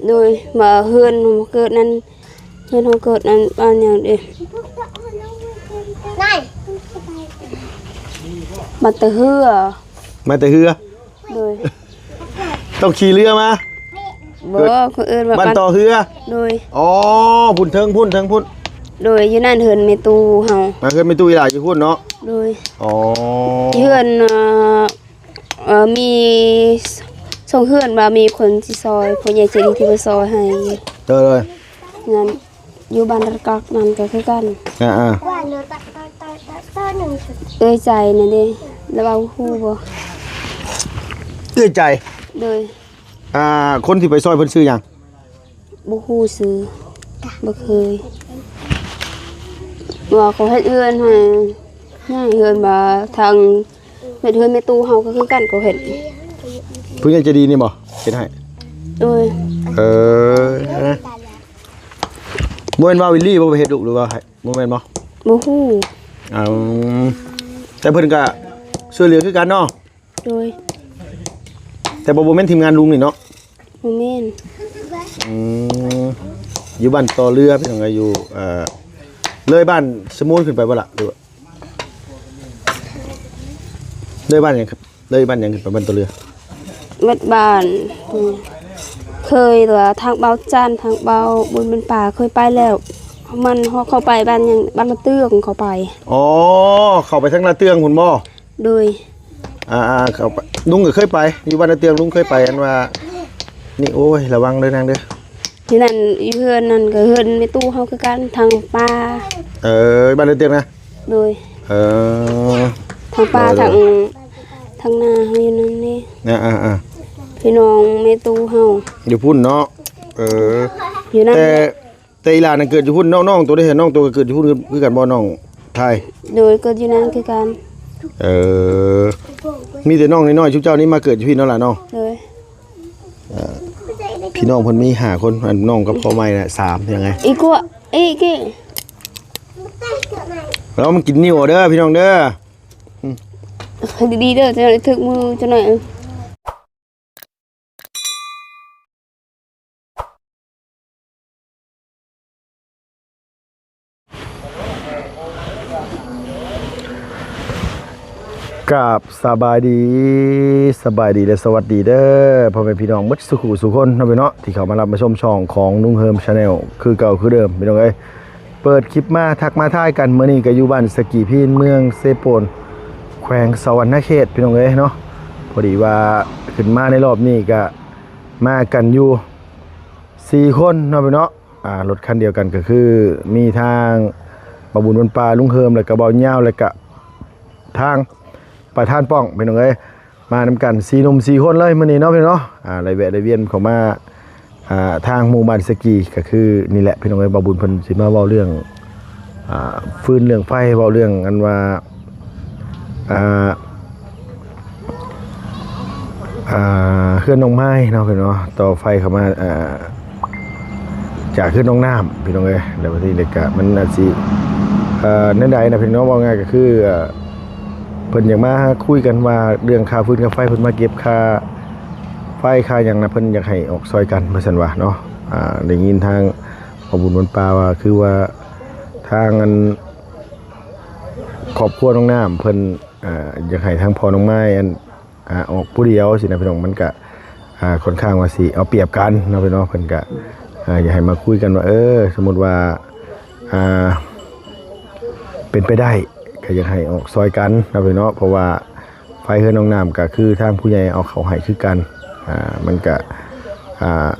ໂດຍ ວ່າເຮືອນເຮົາເກີດນັ້ນ ເຮືອນເຮົາເກີດນັ້ນ ບ້ານຫຍັງເດ ນາຍ ບ້ານຕາເຮືອ ມາແຕ່ເຮືອ ໂດຍ ຕ້ອງຂີ່ເຮືອມາ ບໍ່ ເຂົາເອີ້ນວ່າ ບ້ານຕໍ່ເຮືອ ໂດຍ ອໍ ພຸ້ນເທິງພຸ້ນ ເທິງພຸ້ນ ໂດຍ ຢູ່ນັ້ນເຮືອນແມ່ຕູ້ເຮົາ ອ່າ ເຮືອນແມ່ຕູ້ອີ່ຫຼ້າຢູ່ພຸ້ນເນາະ ໂດຍ ອໍ ເຮືອນ ເອີ ເອີ ມີສອງເຮືອນວ່າມີຄົນຊິຊ່ອຍ ຜູ້ໃຫຍ່ໃຈດີທີ່ມາຊ່ອຍໃຫ້ ໂດຍ ໂດຍ ນັ້ນ ຢູ່ບ້ານຕະກອກນັ້ນກໍຄືກັນ ອ່າໆ ເອື້ອຍໃຈນັ້ນເດ້ ລະເວົ້າຮູ້ບໍ່? ເອື້ອຍໃຈ ໂດຍ ອ່າ ຄົນທີ່ໄປຊ່ອຍເພິ່ນຊື່ຫຍັງ? ບໍ່ຮູ້ຊື່ ບໍ່ເຄີຍ ວ່າເຂົາເຮັດເຮືອນໃຫ້ ໃຫຍ່ເຮືອນວ່າທາງ ເຮັດເຮືອນແມ່ຕູ້ເຮົາກໍຄືກັນ ເຂົາເຮັດ ຜູ້ໃຫຍ່ໃຈດີນີ້ບໍ່ ເຮັດໃຫ້? ໂດຍ ເອີ ບໍ່ແມ່ນວ່າວິລລີບໍ່ໄປເຮັດລູກ ຫຼືວ່າໃຫ້ ບໍ່ແມ່ນບໍ່? ບໍ່ຮູ້ ອືມ ແຕ່ເພິ່ນກະຊ່ວຍເຫຼືອຄືກັນເນາະ ໂດຍ ແຕ່ບໍ່ ບໍ່ແມ່ນທີມງານລຸງນີ້ເນາະ ບໍ່ແມ່ນ ອືມ ຢູ່ບ້ານຕໍ່ເຮືອ ພີ່ນ້ອງເອີຍ ຢູ່ ເອີ ເລີຍບ້ານສະມູນຂຶ້ນໄປບໍ່ລະ ຫຼືວ່າ ເລີຍບ້ານຫຍັງ ເລີຍບ້ານຫຍັງຂຶ້ນໄປບ້ານຕໍ່ເຮືອ? ເບິດບ້ານ ເຄີຍວ່າທາງເບົາຈັນ ທາງເບົາບຸນບັນປາເຄີຍໄປແລ້ວ ມັນເຂົ້າໄປບ້ານຫຍັງ ບ້ານລະເຕືອງເຂົ້າໄປ ອໍ ເຂົ້າໄປທາງລະເຕືອງພຸ້ນບໍ່? ໂດຍ ອ່າໆ ເຂົ້າໄປ ລຸງກໍເຄີຍໄປ ຢູ່ບ້ານລະເຕືອງ ລຸງເຄີຍໄປ ອັນວ່າ ນີ້ ໂອ້ຍ ລະວັງເດີນາງເດີ ຢູ່ນັ້ນ ຢູ່ເຮືອນນັ້ນກໍເຮືອນແມ່ຕູ້ເຮົາຄືກັນ ທາງປ່າ ເອີ ບ້ານລະເຕືອງນະ? ໂດຍ ເອີ ທາງປ່າ ໂດຍ ທາງ ທາງນາເຮົາຢູ່ນັ້ນເດ້ ອ່າໆໆ ພີ່ນ້ອງແມ່ຕູ້ເຮົາ ຢູ່ພຸ້ນເນາະ ເອີ ຢູ່ນັ້ນ ແຕ່ ແຕ່ອີ່ຫຼ້ານັ້ນເກີດຢູ່ພຸ້ນ ນ້ອງ ນ້ອງໂຕເດ້ ນ້ອງໂຕກໍເກີດຢູ່ພຸ້ນຄື ຄືກັນບໍ່ ນ້ອງໄທ? ໂດຍ ເກີດຢູ່ນັ້ນຄືກັນ ເອີ ມີແຕ່ນ້ອງນ້ອຍໆ ຊຸມເຈົ້ານີ້ມາເກີດຢູ່ພີ້ເນາະຫຼ້າເນາະ ໂດຍ ເອີ ພີ່ນ້ອງເພິ່ນມີຫ້າຄົນ ອັນນ້ອງກັບພໍ່ໃໝ່ນະສາມ ເປັນຫຍັງໄງ? ອີກວ່າ ອີກ ລະວັງມັນກິນນິ້ວເດີ ພີ່ນ້ອງເດີ ອືມ ດີໆເດີ ຈະໜ້ອຍຖືກມື ຈະໜ້ອຍ ເອີ. ກາບສະບາຍດີ ສະບາຍດີ ແລະ ສະຫວັດດີເດີ ພໍ່ແມ່ພີ່ນ້ອງໝົດສູ່ຄູ່ສູ່ຄົນເນາະ ພີ່ນ້ອງເນາະ ທີ່ເຂົ້າມາຮັບມາຊົມຊ່ອງຂອງລຸງເຮີມ Channel ຄືເກົ່າຄືເດີມ ພີ່ນ້ອງເອີຍ. ເປີດຄລິບມາທັກມາທາຍກັນ ມື້ນີ້ກໍຢູ່ບ້ານສະກີພີນ ເມືອງເຊໂປນ ແຂວງສະຫວັນນະເຂດ ພີ່ນ້ອງເອີຍເນາະ. ພໍດີວ່າຂຶ້ນມາໃນລອບນີ້ກໍມາກັນຢູ່ສີ່ຄົນເນາະ ພີ່ນ້ອງເນາະ. ອ່າ ລົດຄັນດຽວກັນກໍຄືມີທາງບ່າວບຸນ ວັນປາ ລຸງເຮີມ ແລ້ວກໍບ່າວຍາວ ແລ້ວກໍທາງປະທານປ້ອງ ພີ່ນ້ອງເອີຍ. ມານຳກັນສີ່ໜຸ່ມສີ່ຄົນເລີຍມື້ນີ້ເນາະ ພີ່ນ້ອງເນາະ. ອ່າ ໄດ້ແວະໄດ້ວຽນເຂົ້າມາ ອ່າ ທາງໝູ່ບ້ານສະກີ ກໍຄືນີ້ແຫຼະ ພີ່ນ້ອງເອີຍ. ບ່າວບຸນເພິ່ນຊິມາເວົ້າເລື່ອງ ອ່າ ຟືນເລື່ອງໄຟ ເວົ້າເລື່ອງອັນວ່າ ອ່າ ອ່າ ເຮືອນນ້ອງໄມ້ເນາະ ພີ່ນ້ອງເນາະ ຕໍ່ໄຟເຂົ້າມາ ອ່າ ຈາກເຮືອນນ້ອງນ້ຳ ພີ່ນ້ອງເອີຍ. ແລ້ວບັດນີ້ກໍມັນອາດຊິ ເອີ ແນວໃດນະ ພີ່ນ້ອງເນາະ ເວົ້າງ່າຍກໍຄື ເອີ ເພິ່ນຢາກມາຄຸຍກັນວ່າເລື່ອງຄ່າຟືນຄ່າໄຟ ເພິ່ນມາເກັບຄ່າໄຟຄ່າຫຍັງນະ ເພິ່ນຢາກໃຫ້ອອກຊ່ອຍກັນ ວ່າຊັ້ນວ່າເນາະ. ອ່າ ໄດ້ຍິນທາງພໍ່ບຸນ ວັນປາ ວ່າຄືວ່າທາງອັນ ຄອບຄົວນ້ອງນ້ຳເພິ່ນ ອ່າ ຢາກໃຫ້ທາງພໍ່ນ້ອງໄມ້ອັນ ອ່າ ອອກຜູ້ດຽວຊີ້ນະ ພີ່ນ້ອງ. ມັນກະ ອ່າ ຂ້ອນຂ້າງວ່າຊິເອົາປຽບກັນເນາະ ພີ່ນ້ອງ. ເພິ່ນກະ ອ່າ ຢາກໃຫ້ມາຄຸຍກັນວ່າ ເອີ ສົມມຸດວ່າ ອ່າ ເປັນໄປໄດ້ ກະຢາກໃຫ້ອອກຊ່ອຍກັນເນາະ ພີ່ນ້ອງເນາະ. ເພາະວ່າໄຟເຮືອນນ້ອງນ້ຳ ກະຄືທາງຜູ້ໃຫຍ່ເອົາເຂົ້າໃຫ້ຄືກັນ. ອ່າ ມັນກະ ອ່າ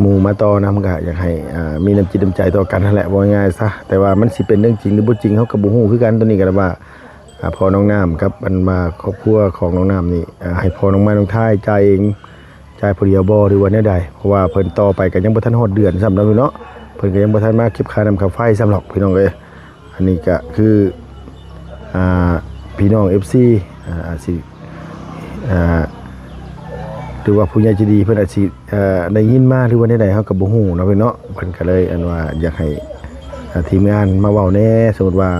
ໝູ່ມາຕໍ່ນຳ ກະຢາກໃຫ້ ອ່າ ມີນ້ຳຈິດນ້ຳໃຈຕໍ່ກັນຫັ້ນແຫຼະ ເວົ້າງ່າຍໆຊະ. ແຕ່ວ່າມັນຊິເປັນເລື່ອງຈິງ ຫຼື ບໍ່ຈິງ ເຮົາກໍບໍ່ຮູ້ຄືກັນ. ໂຕນີ້ກໍໄດ້ວ່າ ອ່າ ພໍ່ນ້ອງນ້ຳກັບອັນວ່າຄອບຄົວຂອງນ້ອງນ້ຳນີ້ ອ່າ ໃຫ້ພໍ່ນ້ອງໄມ້ນ້ອງທ້າຍຈ່າຍເອງ ຈ່າຍຜູ້ດຽວບໍ່ ຫຼືວ່າແນວໃດ? ເພາະວ່າເພິ່ນຕໍ່ໄປກໍຍັງບໍ່ທັນຮອດເດືອນຊ້ຳເນາະ ພີ່ນ້ອງເນາະ. ເພິ່ນກໍຍັງບໍ່ທັນມາເກັບຄ່ານ້ຳຄ່າໄຟຊ້ຳດອກ ພີ່ນ້ອງເອີຍ. ອັນນີ້ກໍຄື ອ່າ ພີ່ນ້ອງເອັຟຊີ ອ່າ ອາດຊິ ອ່າ ຫຼືວ່າຜູ້ໃຫຍ່ໃຈດີເພິ່ນອາດຊິ ເອີ ໄດ້ຍິນມາ ຫຼືວ່າແນວໃດ ເຮົາກໍບໍ່ຮູ້ເນາະ ພີ່ນ້ອງເນາະ. ເພິ່ນກໍເລີຍອັນວ່າຢາກໃຫ້ ອ່າ ທີມງານມາເວົ້າແດ່ ສົມມຸດວ່າ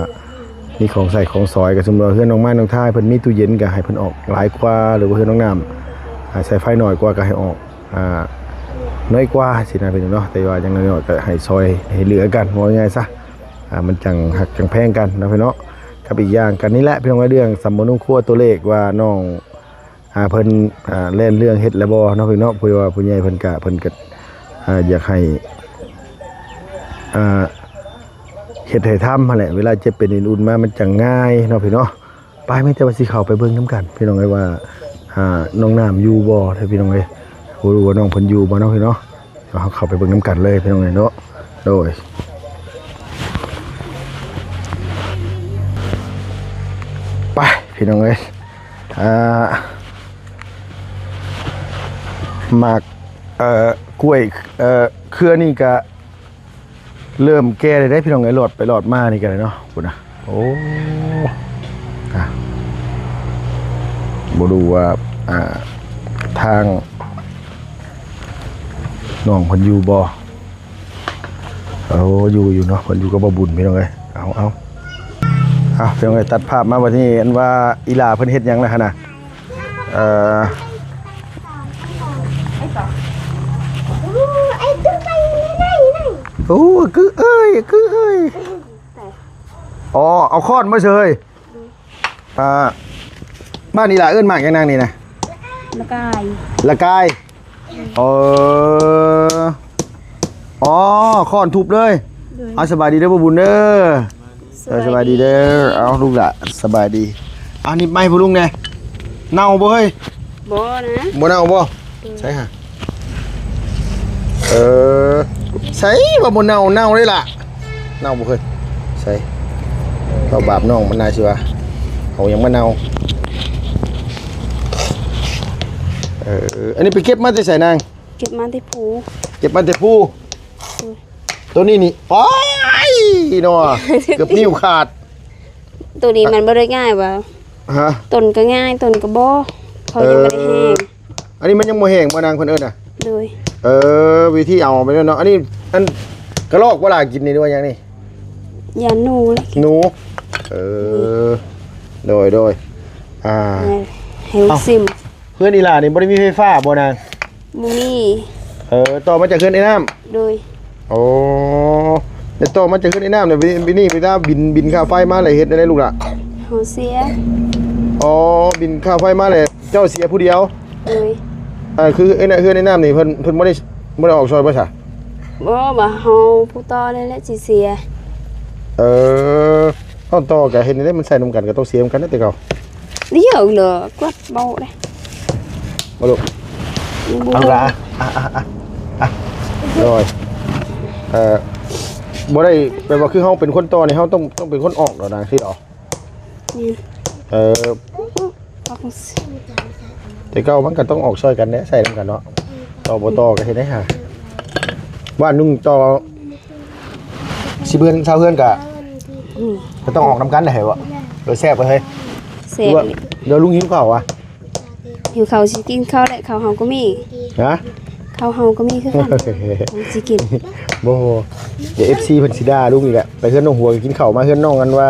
ມີຂອງໃຊ້ຂອງສອຍ ກໍສົມມຸດວ່າເຮືອນນ້ອງໄມ້ນ້ອງທ້າຍເພິ່ນມີຕູ້ເຢັນ ກໍໃຫ້ເພິ່ນອອກຫຼາຍກວ່າ ຫຼືວ່າເຮືອນນ້ອງນ້ຳ ອ່າ ໃຊ້ໄຟໜ້ອຍກວ່າ ກໍໃຫ້ອອກ ອ່າ ນ້ອຍກວ່າຊີ້ນະພີ່ນ້ອງເນາະ, ແຕ່ວ່າຢ່າງນ້ອຍໆກໍໃຫ້ຊ່ອຍໃຫ້ເຫຼືອກັນ ເວົ້າງ່າຍໆຊະ ອ່າ ມັນຈັ່ງຮັກຈັ່ງແພງກັນເນາະພີ່ນ້ອງ. ກັບອີກຢ່າງກັນນີ້ແຫຼະພີ່ນ້ອງ ເລື່ອງສຳມະນຸຄົວຕົວເລກວ່ານ້ອງ ອ່າ ເພິ່ນ ອ່າ ແລ່ນເລື່ອງເຮັດແລ້ວບໍ່ເນາະພີ່ນ້ອງ. ເພາະວ່າຜູ້ໃຫຍ່ເພິ່ນກະ ເພິ່ນກະ ອ່າ ຢາກໃຫ້ ອ່າ ເຮັດໃຫ້ທຳຫັ້ນແຫຼະ, ເວລາເຈັບເປັນເອັນອຸ່ນມາມັນຈັ່ງງ່າຍເນາະພີ່ນ້ອງ. ໄປ ມີແຕ່ວ່າຊິເຂົ້າໄປເບິ່ງນຳກັນພີ່ນ້ອງເອີຍ ວ່າ ອ່າ ນ້ອງນ້ຳຢູ່ບໍ່ເດີພີ່ນ້ອງເອີຍ. ບໍ່ຮູ້ວ່ານ້ອງເພິ່ນຢູ່ບໍ່ເນາະພີ່ນ້ອງ. ເຮົາເຂົ້າໄປເບິ່ງນຳກັນເລີຍພີ່ນ້ອງເອີຍເນາະ. ໂດຍ ໄປພີ່ນ້ອງເອີຍ. ອ່າ ໝາກ ເອີ ກ້ວຍ ເອີ ເຄືອນີ້ກະເລີ່ມແກ່ແລ້ວເດ້ພີ່ນ້ອງເອີຍ. ລອດໄປລອດມານີ້ກະໄດ້ເນາະ ພຸ້ນນະ. ໂອ້ ອ່ະ ບໍ່ຮູ້ວ່າ ອ່າ ທາງນ້ອງເພິ່ນຢູ່ບໍ່? ໂອ້ ຢູ່ ຢູ່ເນາະ, ເພິ່ນຢູ່ກັບບໍ່ບຸນພີ່ນ້ອງເອີຍ. ເອົາ ເອົາ ເອົາ ພີ່ນ້ອງເອີຍ ຕັດພາບມາບັດນີ້ ອັນວ່າອີຫຼ້າເພິ່ນເຮັດຫຍັງລະຫັ້ນນະ? ເອີ ໂອ້ ກືເອີຍ ກືເອີຍ. ອໍ ເອົາຄ້ອນມາເສີຍ. ອ່າ ບ້ານນີ້ລະເອີ້ນໝາກຫຍັງນາງນີ້ນະ? ລະກາຍ ລະກາຍ. ເອີ ອໍ ຄ້ອນທຸບເລີຍ. ໂດຍ ເອົາ ສະບາຍດີເດີພໍ່ບຸນເດີ. ເອີ ສະບາຍດີເດີ. ເອົາ ລູກຫຼາ ສະບາຍດີ. ເອົາ ໜີບໄມ້ພໍ່ລຸງແດ່. ເນົ່າບໍ່ເຮີ້ຍ? ບໍ່ນະ. ບໍ່ເນົ່າບໍ່? ໃສຫາ? ເອີ ໃສວ່າບໍ່ເນົ່າ? ເນົ່າເດ້ລະ. ເນົ່າບໍ່ເຄີຍ? ໃສ ເອົາບາບນ້ອງມັນນາຊິວ່າ ເອົາຫຍັງມາເນົ່າ? ເອີ ອັນນີ້ໄປເກັບມາແຕ່ໃສນາງ? ເກັບມາແຕ່ພູ. ເກັບມາແຕ່ພູ. ໂດຍ ໂຕນີ້ນີ້ ໂອ້ຍ ເນາະ ເກືອບນິ້ວຂາດ. ໂຕນີ້ມັນບໍ່ໄດ້ງ່າຍຫວາ? ຮະ? ຕົ້ນກໍງ່າຍ ຕົ້ນກໍບໍ່ ເຂົາຍັງບໍ່ໄດ້ແຫ້ງ. ເອີ ອັນນີ້ມັນຍັງບໍ່ແຫ້ງບໍ່ນາງ ເພິ່ນເອີ້ນນະ? ໂດຍ ເອີ ວິທີເອົາໄປແລ້ວເນາະ. ອັນນີ້ ອັນກະລອກບໍ່ລະ ກິນນີ້ ຫຼືວ່າຫຍັງນີ້? ຢ້ານໜູແຫຼະ. ໜູ ເອີ ໂດຍ ໂດຍ ອ່າ ໃຫ້ລູກຊິມ. ເຮືອນອີຫຼ້ານີ້ບໍ່ໄດ້ມີໄຟຟ້າບໍ່ນາງ? ບໍ່ມີ. ເອີ ຕໍ່ມາຈາກເຮືອນອ້າຍນ້ຳ. ໂດຍ ໂອ້ ແລ້ວຕໍ່ມາຈາກເຮືອນອ້າຍນ້ຳນີ້ ນີ້ເວລາບິນ ບິນຄ່າໄຟມາແລ້ວເຮັດແນວໃດລູກຫຼ້າ? ເຮົາເສຍ. ອໍ ບິນຄ່າໄຟມາແລ້ວເຈົ້າເສຍຜູ້ດຽວ? ໂດຍ ອ່າ ຄືເຮືອນອ້າຍນ້ຳນີ້ເພິ່ນ ເພິ່ນບໍ່ໄດ້ ບໍ່ໄດ້ອອກຊ່ອຍບໍ່ຊະ? ບໍ່ ວ່າເຮົາຜູ້ຕໍ່ນີ້ແຫຼະຊິເສຍ. ເອີ ເຮົາຕໍ່ກະເຮັດແນວໃດ ມັນໃຊ້ນຳກັນກະຕ້ອງເສຍນຳກັນແຫຼະແຕ່ເກົ່າ. ດຽວເລີ ກວດເບົາເດ້ ບໍ່ລູກ? ເອົາລະ ອ່ະ ອ່ະ ອ່ະ ອ່ະ ໂດຍ ເອີ ບໍ່ໄດ້ແປວ່າຄືເຮົາເປັນຄົນຕໍ່ນີ້ ເຮົາຕ້ອງ ຕ້ອງເປັນຄົນອອກດອກນະ ຊິດອກ. ແມ່ນ ເອີ ແຕ່ເກົ່າມັນກະຕ້ອງອອກຊ່ອຍກັນແດ່ ໃຊ້ນຳກັນເນາະ. ຕໍ່ບໍ່ຕໍ່ກະເຮັດໄດ້ຫາ ບ້ານໜຶ່ງຕໍ່ ສິບເຮືອນ ຊາວເຮືອນກະ ອືມ ກະຕ້ອງອອກນຳກັນແຫຼະ ເຫັນບໍ່? ເອີ ແຊບເລີຍ ແຊບ ດຽວລຸງຫິວເຂົ້າຫວາ? ຫິວເຂົ້າ ຊິກິນເຂົ້າແຫຼະ ເຂົ້າເຮົາກໍມີ. ຮະ? ເຂົ້າເຮົາກໍມີຄືກັນ ຊິກິນ. ບໍ່ ດຽວເອັຟຊີເພິ່ນຊິດ່າລຸງອີກແຫຼະ. ໄປເຮືອນນ້ອງຫົວກໍກິນເຂົ້າ ມາເຮືອນນ້ອງອັນວ່າ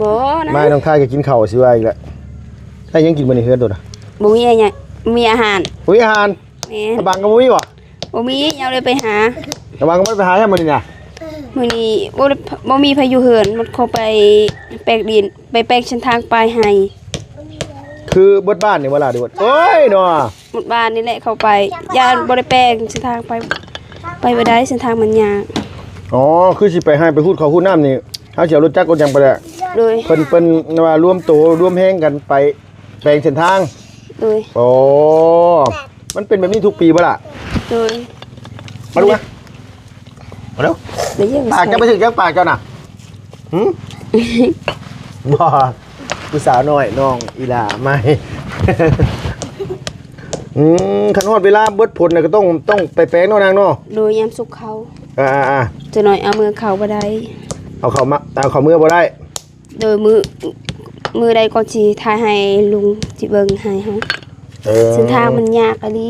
ບໍ່ນະ ມານ້ອງທາຍກໍກິນເຂົ້າ ຊິວ່າອີກແຫຼະ. ໄດ້ຫຍັງກິນມື້ນີ້ເຮືອນໂຕນະ? ບໍ່ມີຫຍັງ ບໍ່ມີອາຫານ ບໍ່ມີອາຫານ. ແມ່ນ ຕາບັງກໍບໍ່ມີບໍ່? ບໍ່ມີ ຍັງບໍ່ໄດ້ໄປຫາ. ຕາບັງກໍບໍ່ໄດ້ໄປຫາຍາມມື້ນີ້ນະ? ມື້ນີ້ບໍ່ໄດ້ ບໍ່ມີໃຜຢູ່ເຮືອນ ໝົດເຂົາໄປແປກດິນ ໄປແປກເສັ້ນທາງປາຍໄຮ່. ຄືເບິດບ້ານນີ້ບໍ່ລະ ຫຼືວ່າ ໂອ້ຍເນາະ ໝົດບ້ານນີ້ແຫຼະ ເຂົາໄປ ຢ້ານບໍ່ໄດ້ແປກເສັ້ນທາງໄປ ໄປບໍ່ໄດ້ ເສັ້ນທາງມັນຍາກ. ອໍ ຄືຊິໄປໄຮ່ໄປຮູດເຂົ້າຮູດນ້ຳນີ້ ເຮົາຊິເອົາລົດຈັກລົດຫຍັງໄປແຫຼະ. ໂດຍ ເພິ່ນ ເພິ່ນວ່າລວມໂຕລວມແຮງກັນໄປ ແປງເສັ້ນທາງ. ໂດຍ ໂອ້ ມັນເປັນແບບນີ້ທຸກປີບໍ່ລະ? ໂດຍ ມາດູມາ ມາດູ. ປາກເຈົ້າໄປຖືກຫຍັງ ປາກເຈົ້ານະ? ຫື? ບໍ່ ຜູ້ສາວນ້ອຍ ນ້ອງອີຫຼ້າໃໝ່. ອືມ ຄັນຮອດເວລາເບິດຜົນນະ ກໍຕ້ອງ ຕ້ອງໄປແປງເນາະນາງເນາະ. ໂດຍ ຍາມສຸກເຂົ້າ. ອ່າໆໆ ຈະໜ້ອຍເອົາເມືອເຂົ້າບໍ່ໄດ້. ເອົາເຂົ້າມາ ເອົາເຂົ້າເມືອບໍ່ໄດ້. ໂດຍ ມື້ ມື້ໃດກໍຊິຖ່າຍໃຫ້ລຸງ ຊິເບິ່ງໃຫ້ເຮົາ. ເອີ ເສັ້ນທາງມັນຍາກອີ່ຫຼີ.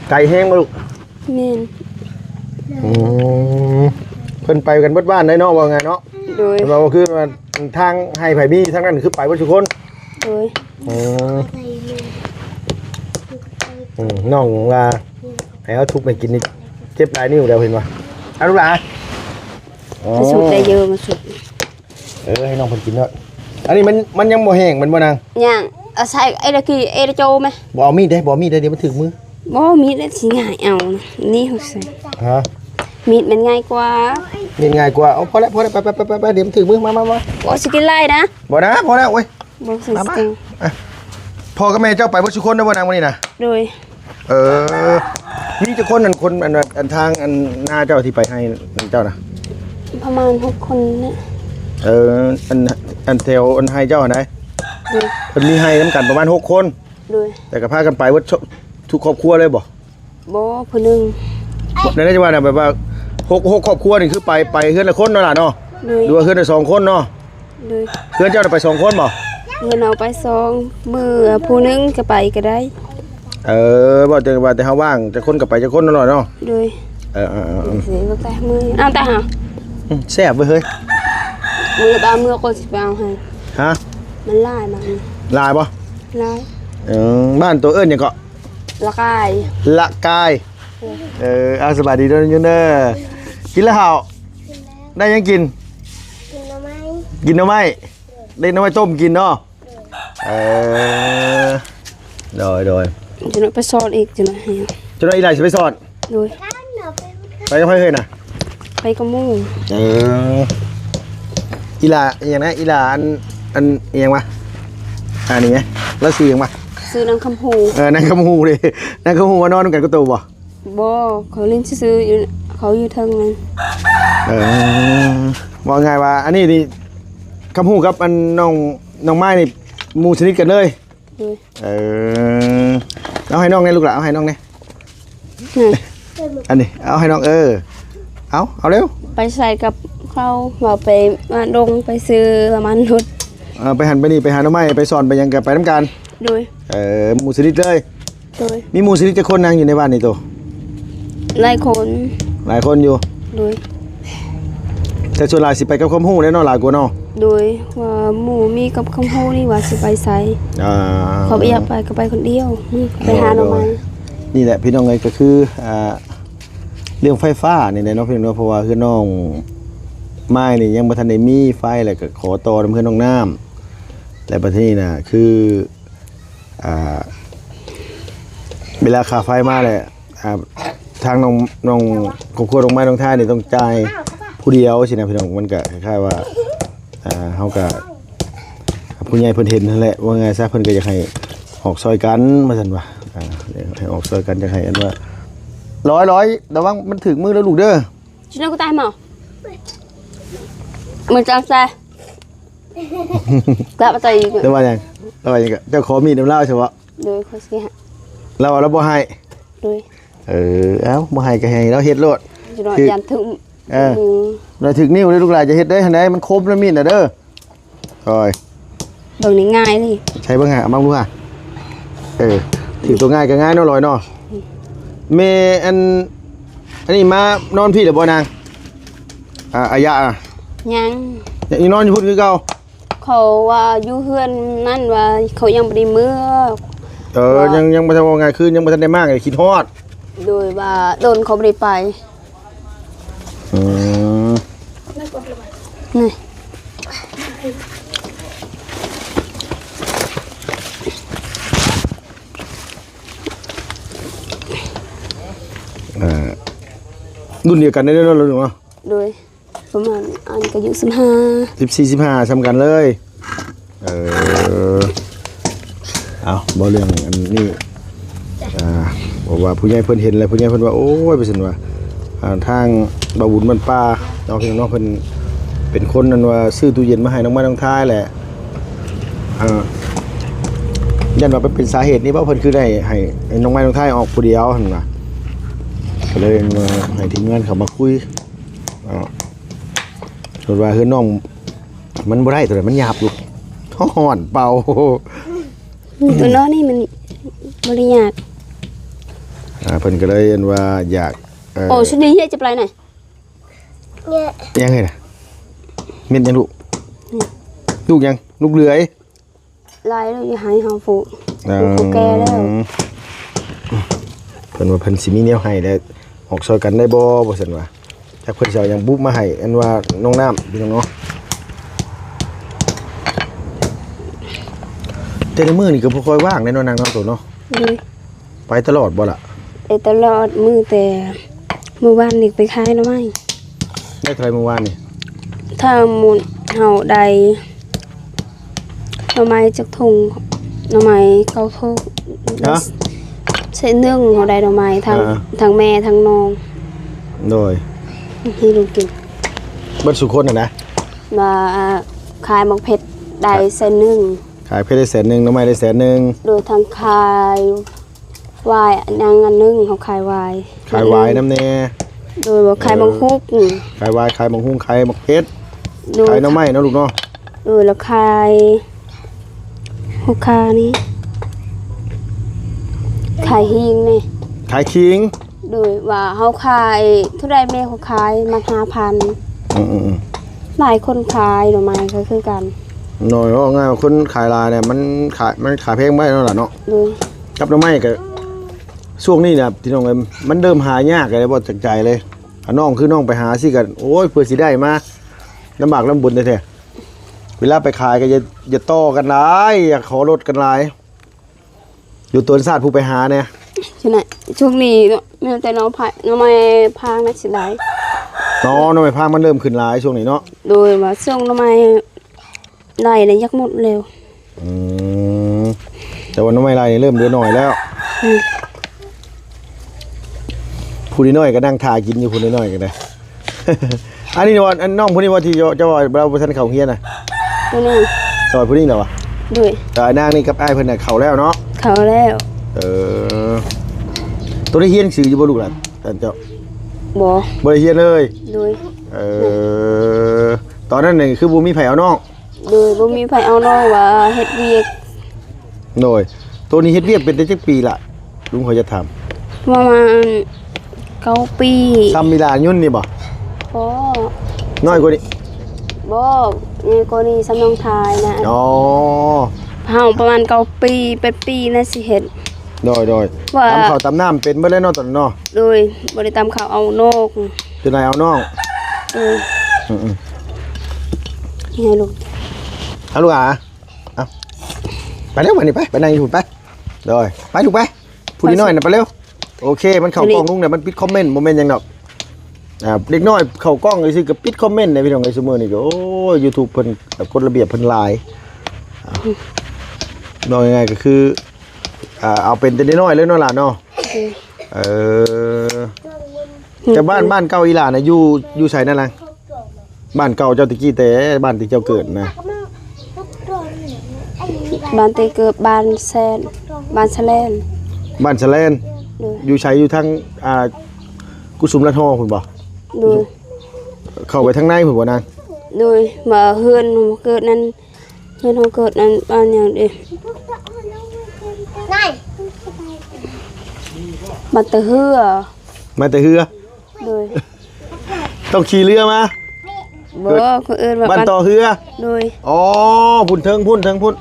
ໄກແຮງບໍ່ລູກ? ແມ່ນ. ອືມ ເພິ່ນໄປກັນເບິດບ້ານໄດ໋ເນາະ ວ່າງ່າຍເນາະ. ໂດຍ ເພິ່ນວ່າ ຄືວ່າທາງໃຫ້ໃຜມີທາງນັ້ນ ຄືໄປເບິດທຸກຄົນ. ໂດຍ ອືມ ອືມ ນ້ອງວ່າ ໃຫ້ເຮົາທຸບໃຫ້ກິນນີ້ ເຈັບຫຼາຍນິ້ວແລ້ວ ເຫັນບໍ່? ເອົາລູກຫຼານ ໂອ້ ມັນສຸກໄດ້ເຢີ ມັນສຸກ. ເອີ ໃຫ້ນ້ອງເພິ່ນກິນເນາະ. ອັນນີ້ມັນ ມັນຍັງບໍ່ແຫ້ງແມ່ນບໍ່ນາງ? ຍັງ. ເອົາໃສ່ເອລະກີ ເອລະໂຈແມະ. ບໍ່ເອົາມີດເດ້ ບໍ່ເອົາມີດເດ້ ດຽວມັນຖືກມື. ບໍ່ ມີດແລ້ວຊິງ່າຍເອົາ ນີ້ເຮົາໃສ່. ຮະ? ມີດມັນງ່າຍກວ່າ. ມີດງ່າຍກວ່າ. ເອົາ ພໍແລ້ວ ພໍແລ້ວ ໄປໆໆໆ ດຽວມັນຖືກມື. ມາໆໆ ບໍ່ຊິກິນຫຼາຍນະ. ບໍ່ນະ ພໍແລ້ວ ໂອ້ຍ. ບໍ່ໃສ່ ມາ ສະຕິງ ອ່ະ ພໍ່ກັບແມ່ເຈົ້າໄປເບິດຊຸຄົນໄດ້ບໍ່ນາງມື້ນີ້ນະ? ໂດຍ. ເອີ ມີຈັກຄົນ ອັນຄົນ ອັນ ອັນທາງ ອັນນ້າເຈົ້າທີ່ໄປໃຫ້ເຈົ້ານະ? ປະມານຫົກຄົນນະ. ເອີ ອັນ ອັນແຖວ ອັນໄຮ່ເຈົ້າຫັ້ນໃດ? ໂດຍ. ເພິ່ນມີໄຮ່ນຳກັນປະມານຫົກຄົນ. ໂດຍ. ແຕ່ກໍພາກັນໄປເບິດ ທຸກຄອບຄົວເລີຍບໍ່? ບໍ່ ຜູ້ໜຶ່ງ. ນັ້ນຈະວ່ານະ ແບບວ່າຫົກ ຫົກຄອບຄົວນີ້ຄືໄປ ໄປເຮືອນລະຄົນເນາະຫຼານເນາະ? ໂດຍ. ຫຼືວ່າເຮືອນລະສອງຄົນເນາະ? ໂດຍ. ເຮືອນເຈົ້ານະໄປສອງຄົນບໍ່? ເຮືອນເຮົາໄປສອງ ມື້ຜູ້ໜຶ່ງກໍໄປກໍໄດ້. ເອີ ເວົ້າແຕ່ວ່າແຕ່ເຮົາວ່າງ ຈັກຄົນກໍໄປຈັກຄົນເນາະຫຼານເນາະ? ໂດຍ. ເອີໆໆ ເອົາແຕ່ເຮົາ ອືມ ແຊບເວີຍເຮີ້ຍ. ມື້ລະບາດ ມື້ກ່ອນຊິໄປເອົາໃຫ້. ຮະ? ມັນຫຼາຍມາກ. ຫຼາຍບໍ່? ຫຼາຍ. ເອີ ບ້ານໂຕເອີ້ນຫຍັງເກາະ? ລະກາຍ. ລະກາຍ. ເອີ ເອີ ເອົາ ສະບາຍດີເດີ ເດີ. ກິນແລ້ວເຮົາ? ກິນແລ້ວ. ໄດ້ຫຍັງກິນ? ກິນໜໍ່ໄມ້. ກິນໜໍ່ໄມ້. ເອີ ໄດ້ໜໍ່ໄມ້ຕົ້ມກິນເນາະ? ເອີ ໂດຍ ໂດຍ. ຈະໜ້ອຍໄປສອນອີກ ຈະໜ້ອຍໃຫ້ ຈະໜ້ອຍອີ່ຫຼ້າຊິໄປສອນ. ໂດຍ. ໄປກັບໃຜເຮີ້ຍນະ? ໄປກັບໝູ່. ເອີ ອີ່ຫຼ້າອີ່ຫຍັງນະ? ອີ່ຫຼ້າອັນ ອັນອີ່ຫຍັງວະ? ອັນນີ້ແມະ ລາວຊື່ຫຍັງວະ? ຊື່ນາງຄຳຮູ້. ເອີ ນາງຄຳຮູ້ເດ້. ນາງຄຳຮູ້ມານອນນຳກັນກັບໂຕບໍ່? ບໍ່ ເຂົາຫຼິ້ນຊື່ໆ ຢູ່ ເຂົາຢູ່ເທິງນັ້ນ. ເອີ ເວົ້າງ່າຍວ່າ ອັນນີ້ນີ້ ຄຳຮູ້ກັບອັນນ້ອງ ນ້ອງໄມ້ນີ້ ໝູ່ສະໜິດກັນເລີຍ. ໂດຍ. ເອີ ເອົາໃຫ້ນ້ອງແດ່ລູກຫຼານ ເອົາໃຫ້ນ້ອງແດ່. ນີ້ ອັນນີ້ ເອົາໃຫ້ນ້ອງ ເອີ ເອົາ ເອົາເລັວ. ໄປໃສກັບເຂົາ ວ່າໄປມາດົງ ໄປຊື້ລະມັນລົດ. ເອີ ໄປຫັ້ນໄປນີ້ ໄປຫາໜໍ່ໄມ້ ໄປສອນ ໄປຫຍັງກໍໄປນຳກັນ. ໂດຍ. ເອີ ໝູ່ສະໜິດເລີຍ. ໂດຍ. ມີໝູ່ສະໜິດຈັກຄົນນາງຢູ່ໃນບ້ານນີ້ໂຕ? ຫຼາຍຄົນ. ຫຼາຍຄົນຢູ່. ໂດຍ. ແຕ່ສ່ວນຫຼາຍຊິໄປກັບຄຳຮູ້ແຫຼະເນາະ ຫຼາຍກວ່າເນາະ. ໂດຍ. ວ່າໝູ່ມີກັບຄຳຮູ້ນີ້ວ່າຊິໄປໃສ. ອ່າ ເຂົາບໍ່ຢາກໄປກໍໄປຄົນດຽວ ໄປຫາໜໍ່ໄມ້. ໂດຍ ໂດຍ. ນີ້ແຫຼະພີ່ນ້ອງເອີຍ ກໍຄື ອ່າ ເລື່ອງໄຟຟ້ານີ້ແຫຼະເນາະພີ່ນ້ອງເນາະ ເພາະວ່າເຮືອນນ້ອງໄມ້ນີ້ຍັງບໍ່ທັນໄດ້ມີໄຟ ແລ້ວກໍຂໍຕໍ່ນຳເຮືອນນ້ອງນ້ຳ ແລ້ວບັດນີ້ນະ ຄື ອ່າ ເວລາຄ່າໄຟມາແລ້ວ ອ່າ ທາງນ້ອງ ນ້ອງ ຄອບຄົວນ້ອງໄມ້ນ້ອງທ້າຍນີ້ຕ້ອງຈ່າຍຜູ້ດຽວຊີ້ນະພີ່ນ້ອງ. ມັນກະຄ້າຍໆວ່າ ອ່າ ເຮົາກະ ຜູ້ໃຫຍ່ເພິ່ນເຫັນຫັ້ນແຫຼະ ວ່າງ່າຍຊະ ເພິ່ນກະຢາກໃຫ້ອອກຊ່ອຍກັນວ່າຊັ້ນວ່າ. ອ່າ ໃຫ້ອອກຊ່ອຍກັນ ຢາກໃຫ້ອັນວ່າ ລອຍ ລອຍ ລະວັງມັນຖືກມືເດີລູກເດີ. ຊິນ້ອງກະຕາຍໝໍ ມື້ຈັງແຊ ກະປະໄຕອີກ. ລະວ່າຫຍັງ? ລະວ່າຫຍັງ? ເຈົ້າຂໍມີດນຳລາວຊະເບາະ? ໂດຍ ຂໍຊິໃຫ້. ລາວວ່າລາວບໍ່ໃຫ້. ໂດຍ. ເອີ ເອົ້າ ບໍ່ໃຫ້ກະໃຫ້ລາວເຮັດໂລດ. ຊິນ້ອຍ ຖືກ ຢ້ານຖືກ. ເອີ ລາວຖືກນິ້ວເດີລູກຫຼານ ຢ່າເຮັດເດີ ຫັ້ນໃດ ມັນຄົມນະມີດນະເດີ. ໂອ້ຍ ເບິ່ງນີ້ງ່າຍນີ້. ໃຊ້ເບິ່ງຫາ ເອົາມາເບິ່ງຫາ. ເອີ ຖືກໂຕງ່າຍກໍງ່າຍເນາະ ລອຍເນາະ. ແມ່ ອັນ ອັນນີ້ມານອນພີ້ແລ້ວບໍ່ນາງ? ອ່າ ອາຍະນະ. ຍັງ. ຍັງນອນຢູ່ພຸ້ນຄືເກົ່າ? ເຂົາວ່າຢູ່ເຮືອນນັ້ນວ່າເຂົາຍັງບໍ່ໄດ້ເມືອ. ເອີ ວ່າ ຍັງ ຍັງບໍ່ທັນ ເວົ້າງ່າຍຄືຍັງບໍ່ທັນໄດ້ມາ ຄິດຮອດ. ໂດຍ ວ່າດົນເຂົາບໍ່ໄດ້ໄປ. ອືມ ນີ້ ອ່າ ລຸ້ນດຽວກັນໄດ້ເນາະ ລຸ້ນເນາະ. ໂດຍ ປະມານ ອັນກະອາຍຸສິບຫ້າ ສິບສີ່ ສິບຫ້າ ສ່ຳກັນເລີຍ. ເອີ ເອົາ ເວົ້າເລື່ອງອັນນີ້ ອ່າ ເພາະວ່າຜູ້ໃຫຍ່ເພິ່ນເຫັນແລ້ວ ຜູ້ໃຫຍ່ເພິ່ນວ່າ ໂອ້ຍ ວ່າຊັ້ນວ່າ ອ່າ ທາງບ່າວບຸນບ້ານປ່າເນາະ ພີ່ນ້ອງເນາະ ເພິ່ນເປັນຄົນນັ້ນວ່າຊື້ຕູ້ເຢັນມາໃຫ້ນ້ອງໄມ້ນ້ອງທ້າຍແຫຼະ. ອ່າ ຢ້ານວ່າມັນເປັນສາເຫດນີ້ບໍ່ ເພິ່ນຄືໄດ້ໃຫ້ ໃຫ້ນ້ອງໄມ້ນ້ອງທ້າຍອອກຜູ້ດຽວຫັ້ນນະ. ກໍເລີຍວ່າໃຫ້ທີມງານເຂົ້າມາຄຸຍ ເອີ ເພິ່ນວ່າເຮືອນນ້ອງ ມັນບໍ່ໄດ້ ໂຕນັ້ນມັນຫຍາບຢູ່ ຮ້ອນເປົ່າ. ໂຕນ້ອຍນີ້ມັນບໍ່ໄດ້ຫຍາບ. ອ່າ ເພິ່ນກໍເລີຍອັນວ່າຢາກ ເອີ ໂອ້ ຊຸດນີ້ເຮັດຈັບໄລນະ. ຫຍັງຫັ້ນນະ? ເມັດຫຍັງລູກ? ອືມ ລູກຫຍັງ? ລູກເດືອຍ. ຫຼາຍແລ້ວ ຢ່າໃຫ້ເຮົາປູກ ປູກເຂົາແກ່ແລ້ວ. ເພິ່ນວ່າເພິ່ນຊິມີແນວໃຫ້ ແລະ ອອກຊ່ອຍກັນໄດ້ບໍ່ ວ່າຊັ້ນວ່າ. ຈັກເພິ່ນຊິເອົາຫຍັງບຸມາໃຫ້ ອັນວ່ານ້ອງນ້ຳ ພີ່ນ້ອງເນາະ. ແຕ່ລະມື້ນີ້ກໍບໍ່ຄ່ອຍວ່າງເດ້ເນາະ ນາງເນາະ ໂຕເນາະ. ໂດຍ. ໄປຕະຫຼອດບໍ່ລະ? ໄປຕະຫຼອດມື້ ແຕ່ມື້ວານນີ້ໄປຂາຍໜໍ່ໄມ້. ໄດ້ເທົ່າໃດມື້ວານນີ້? ທັງໝົດເຮົາໄດ້ໜໍ່ໄມ້ຈັກຖົງ? ໜໍ່ໄມ້ເກົ້າຖົງ. ຮະ? ເສນໜຶ່ງເຮົາໄດ້ໜໍ່ໄມ້ ທັງ ອ່າ ທັງແມ່ທັງນ້ອງ. ໂດຍ. ໃຫ້ລູກກິນ ເບິດສູ່ຄົນຫັ້ນນະ? ວ່າຂາຍໝາກເຜັດໄດ້ ອ່ະ ເສນໜຶ່ງ. ຂາຍເຜັດໄດ້ແສນໜຶ່ງ ໜໍ່ໄມ້ໄດ້ແສນໜຶ່ງ. ໂດຍ. ທັງຂາຍ ຫວາຍອັນຫຍັງອັນໜຶ່ງ ເຮົາຂາຍຫວາຍ. ຂາຍຫວາຍນຳແດ່. ໂດຍ. ວ່າຂາຍ ເອີ ບັກຮຸກ. ຂາຍຫວາຍ ຂາຍບັກຮຸກ ຂາຍໝາກເຜັດ. ໂດຍ. ຂາຍໜໍ່ໄມ້ເນາະລູກເນາະ. ໂດຍ. ແລ້ວຂາຍຫົວຂ່ານີ້ ຂາຍຫິງນີ້. ຂາຍຂີງ. ໂດຍ. ວ່າເຮົາຂາຍເທົ່າໃດແມ່ ເຮົາຂາຍມັດຫ້າພັນ. ອືມໆໆ. ຫຼາຍຄົນຂາຍໜໍ່ໄມ້ກໍຄືກັນ. ໂດຍ. ເວົ້າງ່າຍວ່າຄົນຂາຍຫຼາຍແຫຼະ ມັນຂາຍ ມັນຂາຍແພງໄປແລ້ວລະເນາະ. ໂດຍ. ກັບໜໍ່ໄມ້ກໍ ຊ່ວງນີ້ນະ ພີ່ນ້ອງເອີຍ ມັນເລີ່ມຫາຍາກແລ້ວ ບໍ່ຈັກໃຈເລີຍ. ອາ ນ້ອງ ຄືນ້ອງໄປຫາຊີ້ກໍ ໂອ້ຍ ເພື່ອຊິໄດ້ມາ ລຳບາກລຳບົນແທ້ໆ. ເວລາໄປຂາຍກໍຢ່າ ຢ່າຕໍ່ກັນຫຼາຍ ຢ່າຂໍລົດກັນຫຼາຍ ຢູ່ຕົນຊາດຜູ້ໄປຫາແດ່. ຊ່ວງນີ້ເນາະ ມີແຕ່ໜໍ່ໄມ້ ໜໍ່ໄມ້ພາງນະຊິຫຼາຍ. ອໍ ໜໍ່ໄມ້ພາງມັນເລີ່ມຂຶ້ນຫຼາຍຊ່ວງນີ້ເນາະ. ໂດຍ. ວ່າຊ່ວງໜໍ່ໄມ້ ໄລ່ແລ້ວ ຢາກໝົດແລ້ວ. ອືມ ແຕ່ວ່າໜໍ່ໄມ້ໄລ່ນີ້ເລີ່ມເຫຼືອໜ້ອຍແລ້ວ. ອືມ. ຜູ້ນ້ອຍໆກໍນັ່ງຖ້າກິນຢູ່ ຜູ້ນ້ອຍໆກໍໄດ້. ອັນນີ້ວ່າ ອັນນ້ອງຜູ້ນີ້ວ່າທີ່ເຈົ້າ ເຈົ້າວ່າລາວບໍ່ທັນເຂົ້າໂຮງຮຽນນະ? ຜູ້ນີ້. ຊອຍຜູ້ນີ້ລະວະ? ໂດຍ. ແຕ່ນາງນີ້ກັບອ້າຍເພິ່ນນະເຂົ້າແລ້ວເນາະ? ເຂົ້າແລ້ວ. ເອີ ໂຕໄດ້ຮຽນໜັງສືຢູ່ບໍ່ລູກຫຼານເຈົ້າ? ບໍ່ ບໍ່ໄດ້ຮຽນເລີຍ. ໂດຍ. ເອີ ຕອນນັ້ນນີ້ຄືບໍ່ມີໃຜເອົານ້ອງ? ໂດຍ. ບໍ່ມີໃຜເອົານ້ອງ ວ່າເຮັດວຽກ. ໂດຍ. ໂຕນີ້ເຮັດວຽກເປັນໄດ້ຈັກປີລະ ລຸງ ຂໍຢາກຖາມ? ປະມານເກົ້າປີ. ຊ່ຳອີຫຼ້າຍຸ່ນນີ້ບໍ່? ບໍ່. ນ້ອຍກວ່ານີ້? ບໍ່ ໃຫຍ່ກວ່ານີ້ ຊ່ຳນ້ອງທາຍນະ. ອໍ ເຮົາປະມານເກົ້າປີ ແປດປີນະຊິເຮັດ. ໂດຍໆ. ວ່າ ຕຳເຂົ້າຕຳນ້ຳເປັນເບິດແລ້ວເນາະ ຕອນນັ້ນເນາະ? ໂດຍ. ບໍ່ໄດ້ຕຳເຂົ້າ ເອົານອກ. ເປັນໄດ ເອົານອກ? ໂດຍ. ອືມໆ ໃຫ້ລູກ ເອົາລູກອາ ເອົາ ໄປແລ້ວບັດນີ້ ໄປ ໄປນັ່ງຢູ່ພຸ້ນ ໄປ. ໂດຍ. ໄປລູກໄປ ຜູ້ນ້ອຍນະ ໄປເລັວ. ໂອເຄ ມັນເຂົ້າກ້ອງລຸງນະ ມັນປິດຄອມເມັນ ບໍ່ແມ່ນຫຍັງດອກ. ອ່າ ເດັກນ້ອຍເຂົ້າກ້ອງຊື່ໆ ກໍປິດຄອມເມັນເດ້ ພີ່ນ້ອງເອີຍ. ຊຸມື້ນີ້ກໍ ໂອ້ຍ ຢູທູບເພິ່ນ ກົດລະບຽບເພິ່ນຫຼາຍ. ເວົ້າງ່າຍໆ ກໍຄື ອ່າ ເອົາເປັນແຕ່ນ້ອຍໆເລີຍເນາະຫຼານເນາະ. ເອີ ແຕ່ບ້ານ ບ້ານເກົ່າອີຫຼ້ານະ ຢູ່ ຢູ່ໃສນະລະ? ບ້ານເກົ່າເຈົ້າແຕ່ກີ້ ແຕ່ບ້ານທີ່ເຈົ້າເກີດນະ? ບ້ານແຕ່ເກີດ ບ້ານແຊນ ບ້ານສະແລນ. ບ້ານສະແລນ. ໂດຍ. ຢູ່ໃສ? ຢູ່ທາງ ອ່າ ກຸສຸມລະທໍພຸ້ນບໍ່? ໂດຍ. ເຂົ້າໄປທາງໃນພຸ້ນບໍ່ນາງ? ໂດຍ. ມາເຮືອນເກີດນັ້ນ ເຮືອນເຮົາເກີດນັ້ນ ບ້ານຫຍັງເດ? ບ້ານຕາເຮືອ. ມາແຕ່ເຮືອ? ໂດຍ. ຕ້ອງຂີ່ເຮືອມາ? ບໍ່ ເຂົາເອີ້ນວ່າ ບ້ານ ບ້ານຕໍ່ເຮືອ. ໂດຍ. ອໍ ພຸ້ນເທິງພຸ້ນ ເທິງພຸ້ນ.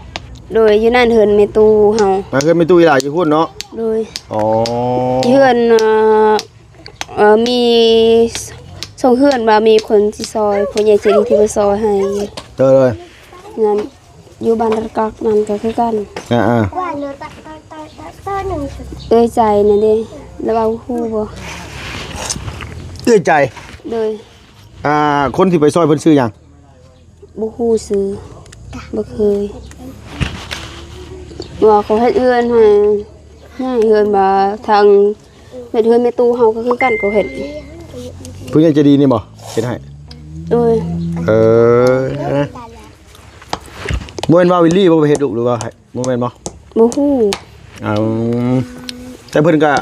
ໂດຍ. ຢູ່ນັ້ນເຮືອນແມ່ຕູ້ເຮົາ. ອ່າ ເຮືອນແມ່ຕູ້ອີຫຼ້າຢູ່ພຸ້ນເນາະ? ໂດຍ. ອໍ ເຮືອນ ເອີ ເອີ ມີສອງເຮືອນ ວ່າມີຄົນຊິຊ່ອຍ ຜູ້ໃຫຍ່ໃຈດີທີ່ມາຊ່ອຍໃຫ້. ໂດຍ ໂດຍ. ນັ້ນ ຢູ່ບ້ານຕະກອກນັ້ນກໍຄືກັນ. ອ່າໆ ເອື້ອຍໃຈນັ້ນເດ້ ລະເວົ້າຮູ້ບໍ່? ເອື້ອຍໃຈ? ໂດຍ. ອ່າ ຄົນທີ່ໄປຊ່ອຍເພິ່ນຊື່ຫຍັງ? ບໍ່ຮູ້ຊື່ ບໍ່ເຄີຍ. ວ່າເຂົາເຮັດເຮືອນໃຫ້ ໃຫຍ່ເຮືອນ ວ່າທາງເຮັດເຮືອນແມ່ຕູ້ເຮົາກໍຄືກັນ ເຂົາເຮັດ. ຜູ້ໃຫຍ່ໃຈດີນີ້ບໍ່ເຮັດໃຫ້? ໂດຍ. ເອີ ບໍ່ແມ່ນວ່າວິລລີບໍ່ໄປເຮັດລູກ ຫຼືວ່າໃຫ້? ບໍ່ແມ່ນບໍ່? ບໍ່ຮູ້. ອືມ ແຕ່ເພິ່ນກະ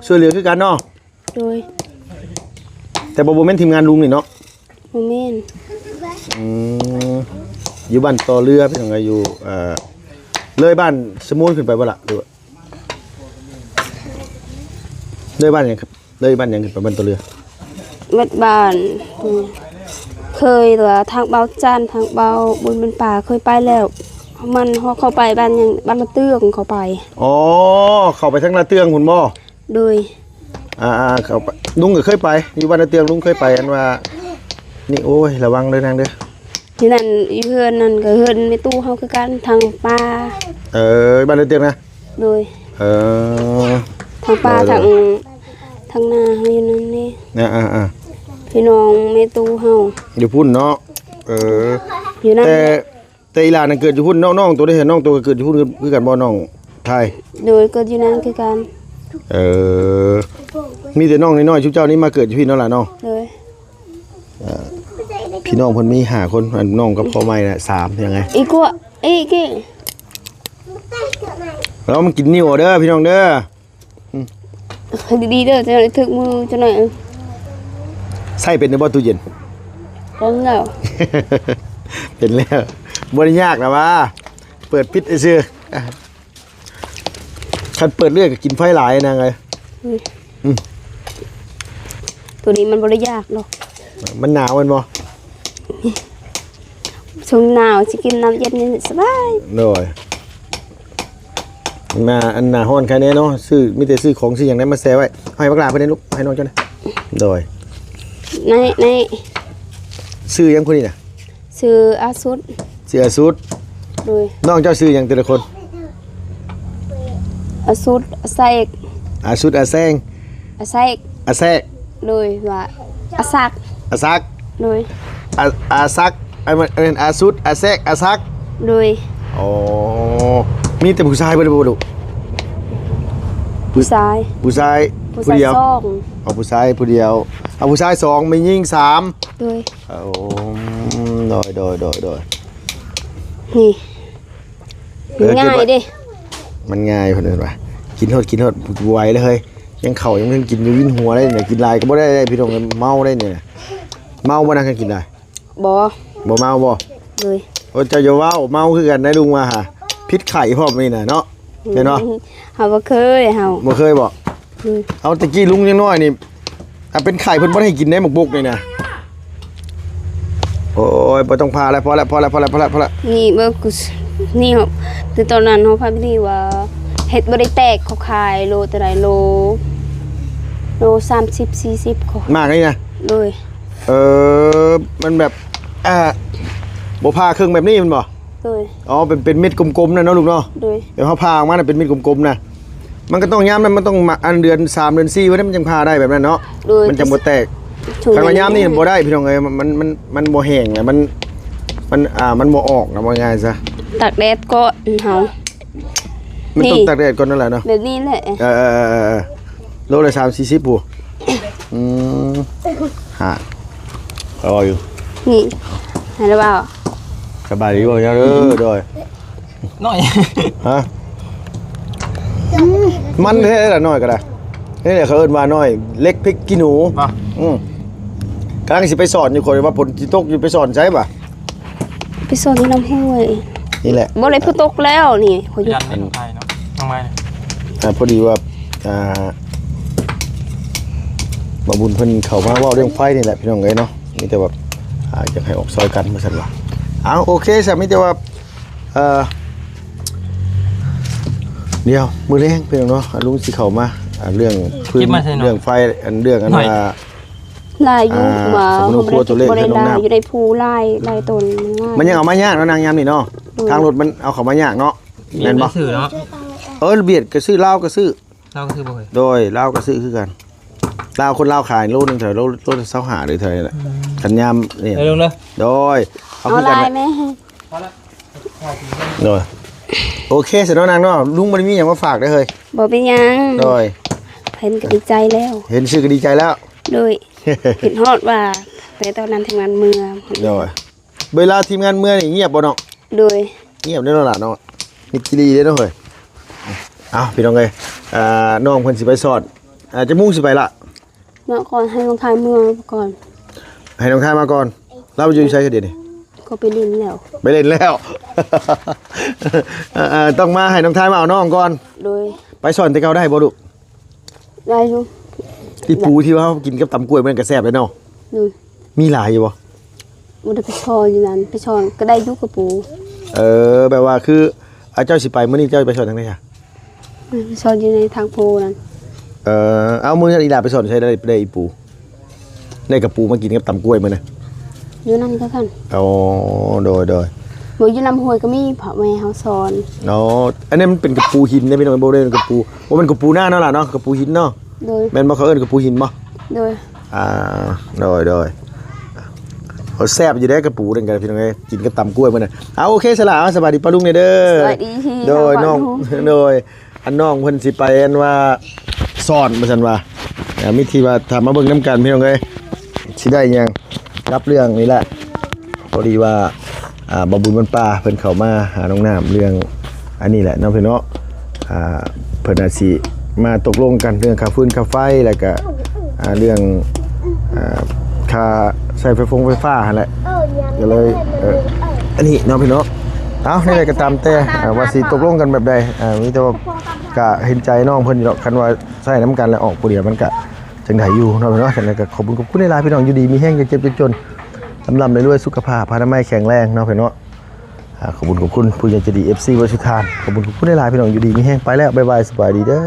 ຊ່ວຍເຫຼືອຄືກັນເນາະ? ໂດຍ. ແຕ່ບໍ່ ບໍ່ແມ່ນທີມງານລຸງນີ້ເນາະ? ບໍ່ແມ່ນ. ອືມ ຢູ່ບ້ານຕໍ່ເຮືອ ເປັນຫຍັງ ຢູ່ ເອີ ເລີຍບ້ານສະມູນຂຶ້ນໄປບໍ່ລະ ຫຼືວ່າ ເລີຍບ້ານຫຍັງ? ເລີຍບ້ານຫຍັງຂຶ້ນໄປ ບ້ານຕໍ່ເຮືອ? ເບິດບ້ານ. ອືມ ເຄີຍ ແຕ່ວ່າທາງເບົາຈັນ ທາງເບົາບຸນ ເປັນປ່າ ເຄີຍໄປແລ້ວ. ມັນເຂົ້າໄປບ້ານຫຍັງ ບ້ານລະເຕືອງເຂົ້າໄປ. ອໍ ເຂົ້າໄປທາງລະເຕືອງພຸ້ນບໍ່? ໂດຍ ອ່າໆ ເຂົ້າໄປ ລຸງກໍເຄີຍໄປ ຢູ່ບ້ານນາເຕືອງ ລຸງເຄີຍໄປ ອັນວ່າ ນີ້ ໂອ້ຍ ລະວັງເດີນາງເດີ ຢູ່ນັ້ນ ຢູ່ເຮືອນນັ້ນກໍເຮືອນແມ່ຕູ້ເຮົາຄືກັນ ທາງປ່າ ເອີ ບ້ານນາເຕືອງນະ ໂດຍ ເອີ ທາງປ່າ ໂດຍໆ ທາງ ທາງນາເຮົາຢູ່ນັ້ນເດ້ ອ່າໆໆ ພີ່ນ້ອງແມ່ຕູ້ເຮົາ ຢູ່ພຸ້ນເນາະ ເອີ ຢູ່ນັ້ນ ແຕ່ ແຕ່ອີຫຼານນັ້ນເກີດຢູ່ພຸ້ນ ນ້ອງ ນ້ອງໂຕເດ້ ນ້ອງໂຕກໍເກີດຢູ່ພຸ້ນຄື ຄືກັນບໍ່ ນ້ອງໄທ? ໂດຍ ເກີດຢູ່ນັ້ນຄືກັນ ເອີ ມີແຕ່ນ້ອງນ້ອຍໆ ຊຸມເຈົ້ານີ້ມາເກີດຢູ່ພີ້ເນາະຫຼານເນາະ ໂດຍ ເອີ ພີ່ນ້ອງເພິ່ນມີຫ້າຄົນ ອັນນ້ອງກັບພໍ່ໃໝ່ນະສາມ ຍັງໄງ ອີກວ່າ ອີກ ແລ້ວມັນກິນນິ້ວເດີ ພີ່ນ້ອງເດີ. ອືມ ດີໆເດີ ຈັກໜ້ອຍຖືກມື ຈັກໜ້ອຍ ເອີ ໃຊ້ເປັນຢູ່ບໍ່ຕູ້ເຢັນ? ເປັນແລ້ວ ເປັນແລ້ວ ບໍ່ໄດ້ຍາກນະວ່າ ເປີດປິດຊື່ໆ ຄັນເປີດເລື້ອຍກໍກິນໄຟຫຼາຍນາງເອີຍ ອືມ ອືມ ໂຕນີ້ມັນບໍ່ໄດ້ຍາກດອກ ມັນໜາວແມ່ນບໍ່? ຊ່ວງໜາວຊິກິນນ້ຳເຢັນນີ້ສະບາຍ ໂດຍ ໜ້າ ອັນໜ້າຮ້ອນໄຄແນ່ເນາະ ຊື້ ມີແຕ່ຊື້ຂອງຊື້ຫຍັງໄດ້ມາແຊ່ໄວ້ ໃຫ້ບັກຫຼ້າເພິ່ນເດ້ລູກ ໃຫ້ນ້ອງເຈົ້າເດ້ ໂດຍ ໃນ ໃນ ຊື່ຫຍັງຜູ້ນີ້ນະ? ຊື່ອາສຸດ ຊື່ອາສຸດ ໂດຍ ນ້ອງເຈົ້າຊື່ຫຍັງແຕ່ລະຄົນ? ອາສຸດ ອາແຊກ ອາສຸດ ອາແຊງ ອາແຊກ ອາແຊກ ໂດຍ ວ່າ ອາສັກ ອາສັກ ໂດຍ ອາ ອາສັກ ອັນ ອັນ ອາສຸດ ອາແຊກ ອາສັກ ໂດຍ ອໍ ມີແຕ່ຜູ້ຊາຍເບິດບໍ່ລູກ? ຜູ້ຊາຍ ຜູ້ຊາຍ ຜູ້ຊາຍຜູ້ດຽວ ສອງ ເອົາຜູ້ຊາຍຜູ້ດຽວ ເອົາຜູ້ຊາຍສອງ ແມ່ຍິງສາມ ໂດຍ ໂອ້ ໂດຍ ໂດຍ ໂດຍ ໂດຍ ນີ້ ເອີ ມັນງ່າຍເດ້ ມັນງ່າຍ ເພິ່ນເອີ້ນວ່າ ກິນໂລດ ກິນໂລດ ບໍ່ໄຫວເລີຍ ຍັງເຂົ້າຍັງເທິງກິນຢູ່ ວິນຫົວໄດ໋ນີ້ ກິນຫຼາຍກໍບໍ່ໄດ້ ພີ່ນ້ອງ ເມົາໄດ໋ນີ້ ເມົາບໍ່ນະ ຄັນກິນຫຼາຍ? ບໍ່ ບໍ່ເມົາບໍ່? ໂດຍ ໂອ້ ເຈົ້າຢ່າເວົ້າ ເມົາຄືກັນໄດ໋ ລຸງວ່າຫາ ຜິດໄຂ້ພ້ອມນີ້ນະເນາະ ແມ່ນບໍ່? ເຮົາບໍ່ເຄີຍ ເຮົາ ບໍ່ເຄີຍບໍ່? ອືມ ເອົາ ແຕ່ກີ້ລຸງຍັງນ້ອຍນີ້ ອ່າ ເປັນໄຂ້ເພິ່ນບໍ່ໄດ້ໃຫ້ກິນເດ້ ໝາກບົກນີ້ນະ ໂອ້ຍ ບໍ່ຕ້ອງພາແລ້ວ ພໍແລ້ວ ພໍແລ້ວ ພໍແລ້ວ ພໍແລ້ວ ນີ້ເບິ່ງ ນີ້ ແຕ່ຕອນນັ້ນເຮົາພາໄປນີ້ວ່າ ເຮັດບໍ່ໄດ້ແຕກ ເຂົາຂາຍໂລເທົ່າໃດ ໂລ ໂລສາມສິບ ສີ່ສິບ ເຂົາ ໝາກນີ້ນະ ໂດຍ ເອີ ມັນແບບ ອ່າ ບໍ່ຜ່າເຄິ່ງແບບນີ້ແມ່ນບໍ່? ໂດຍ ອໍ ເປັນ ເປັນເມັດກົມໆ ນະເນາະ ລູກເນາະ ໂດຍ ແບບເຮົາຜ່າອອກມານະ ເປັນເມັດກົມໆ ນະ ມັນກໍຕ້ອງຍາມນັ້ນ ມັນຕ້ອງມາ ອັນເດືອນສາມເດືອນສີ່ ມັນ ມັນຈັ່ງຜ່າໄດ້ແບບນັ້ນເນາະ ໂດຍ ມັນຈັ່ງບໍ່ແຕກ ຄັນວ່າຍາມນີ້ບໍ່ໄດ້ ພີ່ນ້ອງເອີຍ ມັນ ມັນ ມັນ ມັນບໍ່ແຫ້ງນະ ມັນ ມັນ ອ່າ ມັນບໍ່ອອກນະ ເວົ້າງ່າຍຊະ ຕາກແດດກ່ອນເຮົາ ມັນຕ້ອງ ນີ້ ຕາກແດດກ່ອນນັ້ນແຫຼະເນາະ ແບບນີ້ແຫຼະ ເອີໆໆໆ ໂລລະສາມສີ່ສິບພຸ້ນ ອືມ ຮະ ອະລ່ອຍຢູ່ ນີ້ ໃຫ້ລະເວົ້າ ສະບາຍດີບໍ່ຍາເດີ ໂດຍ ນ້ອຍ ຮະ ມັນແທ້ລະ ນ້ອຍກໍໄດ້ ນີ້ແຫຼະເຂົາເອີ້ນວ່ານ້ອຍເລັກພິກຂີ້ໜູ ບໍ່ ອືມ ກຳລັງຊິໄປສອນຢູ່ ຂ້ອຍວ່າຝົນຊິຕົກຢູ່ ໄປສອນໃສບາດ? ໄປສອນຢູ່ນຳຫ້ວຍ ນີ້ແຫຼະ ບໍ່ໄດ້ຝົນຕົກແລ້ວນີ້ ຂ້ອຍຢູ່ ຢ້ານໄດ້ນ້ອງໄທເນາະ ນ້ອງໄມ້ ອ່າ ພໍດີວ່າ ອ່າ ບ່າວບຸນເພິ່ນເຂົ້າມາເວົ້າເລື່ອງໄຟນີ້ແຫຼະ ພີ່ນ້ອງເອີຍເນາະ ມີແຕ່ວ່າ ອ່າ ຢາກໃຫ້ອອກຊ່ອຍກັນວ່າຊັ້ນວ່າ ເອົາ ໂອເຄຊະ ມີແຕ່ວ່າ ເອີ ດຽວມື້ແລງພີ່ນ້ອງເນາະ ລຸງຊິເຂົ້າມາ ອ່າ ເລື່ອງຟືນ ເລື່ອງໄຟ ອັນເລື່ອງອັນວ່າ ຫຼາຍຢູ່ ອ່າ ວ່າ ສຳມະໂນຄົວ ຕົວເລກ ບໍ່ໄດ້ຫຼາຍ ຢູ່ໃນພູຫຼາຍ ຫຼາຍຕົນ ມັນຍັງເອົາມາຍາກເນາະ ນາງ ຍາມນີ້ເນາະ ໂດຍ ທາງລົດມັນເອົາເຂົ້າມາຍາກເນາະ ແມ່ນບໍ່? ເອີ ບຽດກໍຊື້ ລາວກໍຊື້ ລາວກໍຊື້ບໍ່ເຄີຍ ໂດຍ ລາວກໍຊື້ຄືກັນ ລາວ ຄົນລາວຂາຍໂລໜຶ່ງເທົ່າໃດ ໂລ ໂລລະຊາວຫ້າ ຫຼືເທົ່າໃດລະ ອືມ ຄັນຍາມນີ້ ເອີ ລົງເດີ ໂດຍ ເອົາຄືກັນ ເອົາຫຼາຍແມ່ ໂດຍ ໂອເຄຊະເນາະນາງເນາະ ລຸງບໍ່ໄດ້ມີຫຍັງມາຝາກເດີເຮີ້ຍ ບໍ່ເປັນຫຍັງ ໂດຍ ເຫັນກໍດີໃຈແລ້ວ ເຫັນຊື່ກໍດີໃຈແລ້ວ ໂດຍ ຄິດຮອດວ່າ ແຕ່ຕອນນັ້ນທຳງານເມືອ ໂດຍ ເວລາທີມງານເມືອນີ້ງຽບບໍ່ນ້ອງ? ໂດຍ ງຽບເດ້ເນາະຫຼານເນາະ ມິດຈີ່ລີເດ້ເນາະເຮີ້ຍ ເອົ້າ ພີ່ນ້ອງເອີຍ ອ່າ ນ້ອງເພິ່ນຊິໄປສອນ ອ່າ ຈັກໂມງຊິໄປລະ? ເນາະ ກ່ອນໃຫ້ນ້ອງທາຍເມືອກ່ອນ ໃຫ້ນ້ອງທາຍມາກ່ອນ ລາວຢູ່ໃສດຽວນີ້? ກໍໄປຫຼິ້ນແລ້ວ ໄປຫຼິ້ນແລ້ວ ເອີ ຕ້ອງມາໃຫ້ນ້ອງທາຍມາເອົານ້ອງກ່ອນ ໂດຍ ໄປສອນແຕ່ເກົ່າໄດ້ບໍ່ລູກ? ໄດ້ຢູ່ ອີ່ປູທີ່ວ່າເຮົາກິນກັບຕຳກ້ວຍມັນກໍແຊບເດ້ເນາະ ໂດຍ ມີຫຼາຍຢູ່ບໍ່? ບໍ່ໄດ້ໄປຊ່ອນຢູ່ນັ້ນ ໄປຊ່ອນກໍໄດ້ຢູ່ກະປູ ເອີ ແບບວ່າຄື ອາ ເຈົ້າຊິໄປມື້ນີ້ ເຈົ້າໄປຊ່ອນທາງໃດຫະ? ໄປຊ່ອນຢູ່ໃນທາງພູນັ້ນ ເອີ ເອົາ ມື້ນັ້ນອີ່ຫຼ້າໄປສອນໃສ ໄດ້ ໄດ້ອີ່ປູ ໄດ້ກະປູມາກິນກັບຕຳກ້ວຍມື້ນັ້ນ? ຢູ່ນັ້ນຄືກັນ. ອໍ ໂດຍໆ ບໍ່ ຢູ່ນຳຫ້ວຍກໍມີ ເພາະແມ່ເຮົາສອນ. ອໍ ອັນນີ້ມັນເປັນກະປູຫີນເດ້ພີ່ນ້ອງ ບໍ່ໄດ້ເປັນກະປູ ບໍ່ແມ່ນກະປູນາເນາະຫຼ້າເນາະ ກະປູຫີນເນາະ. ໂດຍ. ແມ່ນບໍ່ ເຂົາເອີ້ນກະປູຫີນບໍ່? ໂດຍ. ອ່າ ໂດຍໆ ໂອ້ ແຊບຢູ່ເດ້ກະປູນັ້ນກະພີ່ນ້ອງເອີຍ ກິນກັບຕຳກ້ວຍມື້ນັ້ນ. ເອົາ ໂອເຄ ສະຫຼາ ສະບາຍດີປ້າລຸງແດ່ເດີ. ສະບາຍດີ. ໂດຍ ນ້ອງ ໂດຍ. ອັນນ້ອງເພິ່ນຊິໄປ ອັນວ່າສອນວ່າຊັ້ນວ່າ ເອີ ມີທີ່ວ່າຖ້າມາເບິ່ງນຳກັນພີ່ນ້ອງເອີຍ ຊິໄດ້ຫຍັງກັບເລື່ອງນີ້ແຫຼະ. ພໍດີວ່າ ອ່າ ບ່າວບຸນບ້ານປ່າເພິ່ນເຂົ້າມາຫານ້ອງນ້ຳເລື່ອງອັນນີ້ແຫຼະເນາະພີ່ນ້ອງເນາະ. ອ່າ ເພິ່ນອາດຊິມາຕົກລົງກັນເລື່ອງຄ່າຟືນຄ່າໄຟ ແລ້ວກະ ອ່າ ເລື່ອງ ອ່າ ຄ່າໃຊ້ໄຟຟົງໄຟຟ້າຫັ້ນແຫຼະ ກໍເລີຍ ເອີ ອັນນີ້ເນາະພີ່ນ້ອງ. ເອົາ ແນວໃດກໍຕາມແຕ່ ອ່າ ວ່າຊິຕົກລົງກັນແບບໃດ ອ່າ ມີແຕ່ວ່າກະເຫັນໃຈນ້ອງເພິ່ນຢູ່ດອກ ຄັນວ່າໃຊ້ນຳກັນແລ້ວອອກຜູ້ດຽວມັນກະຈັ່ງໃດຢູ່ເນາະພີ່ນ້ອງເນາະ. ຈັ່ງໃດກໍຂອບຄຸນຂອບຄຸນຫຼາຍໆ ພີ່ນ້ອງ ຢູ່ດີມີແຮງ ຢ່າເຈັບຢ່າຈົນ ລ່ຳໆລວຍໆ ສຸຂະພາບອະນາໄມແຂງແຮງເນາະພີ່ນ້ອງເນາະ. ອ່າ ຂອບຄຸນຂອບຄຸນຜູ້ໃຫຍ່ໃຈດີ ເອັຟຊີ ເບິດສຸດທ່ານ ຂອບຄຸນຂອບຄຸນຫຼາຍໆ ພີ່ນ້ອງ ຢູ່ດີມີແຮງ ໄປແລ້ວ ບາຍບາຍ ສະບາຍດີເດີ.